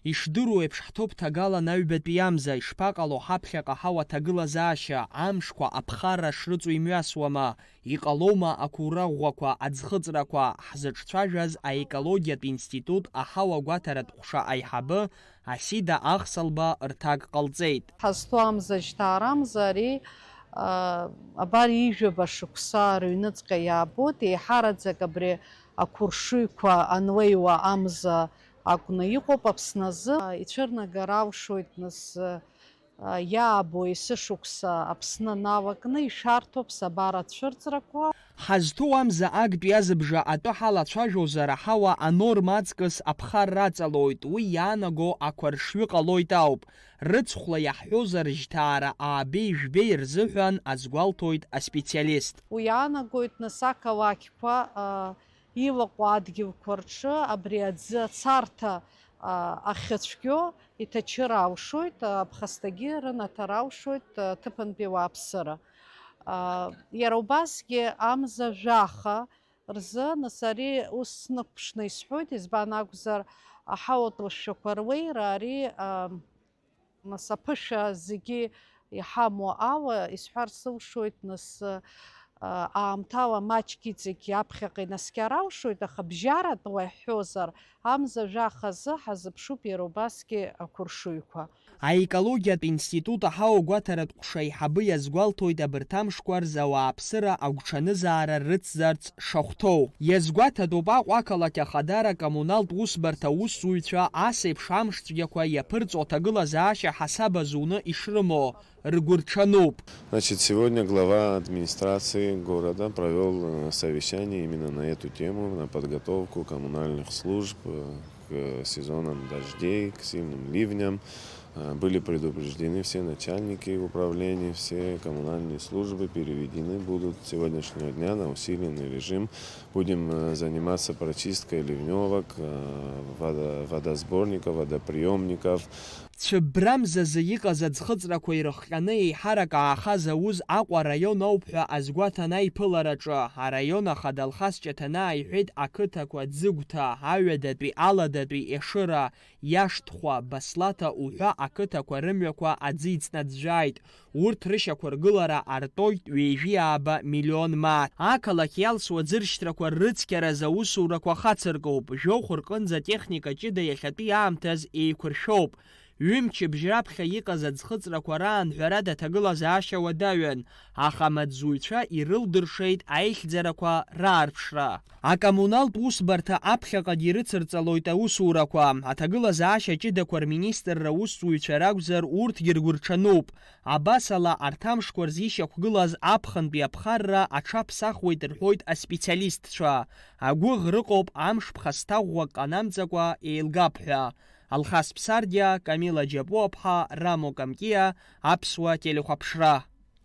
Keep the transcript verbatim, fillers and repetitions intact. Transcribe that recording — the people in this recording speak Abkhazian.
Ишдыру еиԥш, ҳҭоуп ҭагалан аҩбатәи амза, ишԥаҟало ҳаԥхьаҟа ҳауа ҭагылазаашьа, амшқәа аԥхарра шрыҵоу имҩасуама, иҟалома ақәура ӷәӷәақәа, аӡхыҵрақәа, ҳзыҿцәажәаз аекологиатә институт аҳауа гәаҭаратә ҟәша аиҳабы Асида Ахсалба рҭак ҟалҵеит. Ҳазҭоу амза жьҭаарамза ари, а, абар ижәаба шықәса рыҩныҵҟа иаабоит, еиҳараӡак абри ақәыршыҩқәа анлеиуа амза акәны иҟоуп Аԥсны азы. Ицәырнагар алшоит нас, а, иаабо есышықәса Аԥсны аналакны ишәарҭоуп сабара ацәырҵрақәа. Ҳазҭоу амза актәи азыбжа атәы ҳалацәажәозар, аҳауа анорма аҵкыс аԥхарра аҵалоит, уи иаанаго ақәаршҩы ҟалоит ауп. Рыцхәла иаҳҳәозар, жьҭаара аабеи жәбеи рзыҳәан азгәалҭоит аспециалист. Уи иаанагоит нас ақалақьқәа, а, илаҟәу адгьылқәа рҿы абри аӡы ацарҭа, а, ахьыцәгьоу иҭачыр алшоит, а, ԥхасҭагьы рынаҭар алшоит, а, ҭыԥантәи ауааԥсыра. А, иара убасгьы амза жәаха рзы, нас ари ус снықәԥшны исҳәоит, избан акәзар, аҳауатә лашәақәа руеира ари, а, нас аԥышәа зегьы иҳамоу ала, исҳәар сылшоит, нас, а, аамҭала маҷк иҵегь аԥхьаҟа инаскьар алшоит, аха бжьаратәла иаҳҳәозар, амза жәаха азы ҳазыԥшуп иара убасгьы ақәыршыҩқәа. Аекологиатә институт аҳауа гәаҭаратә ҟәша аиҳабы иазгәалҭоит абырҭ амшқәа рзы ауааԥсыра агәҽанызаара рыцзарц шахәҭоу. Иазгәаҭатәуп Аҟәа ақалақь ахадара коммуналтә усбарҭа аусзуҩцәа ас еиԥш амшцәгьақәа иаԥырҵо аҭагылазаашьа ҳасаб азуны ишрымоу, ргәы рҽануп. Значит, сегодня глава администрации города провёл, э, совещание именно на эту тему, на подготовку коммунальных служб, э, к сезонам дождей, к сильным ливням. Э, были предупреждены все начальники управлений, все коммунальные службы переведены будут с сегодняшнего дня на усиленный режим. Будем, э, заниматься прочисткой ливнёвок, э, водо-, водосборников, водоприёмников. Цәыббра мзазы иҟаз аӡхыҵрақәа ирыхҟьаны еиҳарак аахаз ауз Аҟәа араион ауп ҳәа азгәаҭан аиԥылараҿы, араион ахада Алхас Ҷаҭанаа иҳәеит, ақыҭақәа Ӡыгәҭа, Аҩадатәи, Аладатәи, Ешыра, Иашҭхәа, Баслаҭа уҳәа ақыҭақәа рымҩақәа аӡы иҵнаӡәӡәааит, урҭ рышьақәыргылара артоит ҩеижәи ааба миллион мааҭ. Ақалақь иалсуа ӡыршьҭрақәа ррыцқьаразы аусурақәа хацыркуп, жәохә рҟынӡа атехника ҷыда иахьатәи аамҭаз еиқәыршәоуп. Ҩымчыбжь раԥхьа иҟаз аӡхыҵрақәа раан ҳәарада аҭагылазаашьа уадаҩын, аха амаҵзуҩцәа ирылдыршеит аихьӡарақәа раарԥшра. Акоммуналтә усбарҭа аԥхьаҟагьы ирыцырҵалоит аусурақәа. Аҭагылазаашьа ҷыдақәа рминистрра аусзуҩцәа ракәзар, урҭгьы ргәырҽануп. Абасала, арҭ амшқәа рзы ишьақәгылаз аԥхынтәи аԥхарра аҽаԥсахуеит рҳәоит аспециалистцәа. Агәыӷра ыҟоуп амш ԥхасҭа ӷәӷәак ҟанамҵакәа еилгап ҳәа. Алхас Ԥсардиа, Камила Џьапуаԥҳа, Рамо Камкиа, Аԥсуа телехәаԥшра.